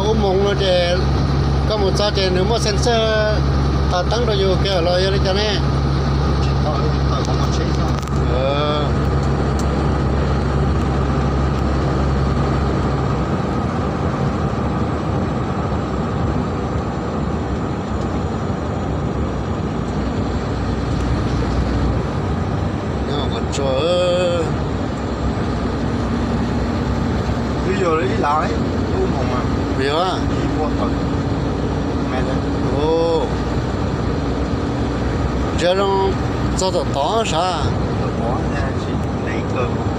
Ub moos no ces koj mus txog ces nws muaj sensor qhov teeb rau yus kiag los yog li cas ne? Nyob qhov tsua. Twb yog ib lav, lub moos yog. Ntsia zoo txog tom tod sav. Ntev kawg.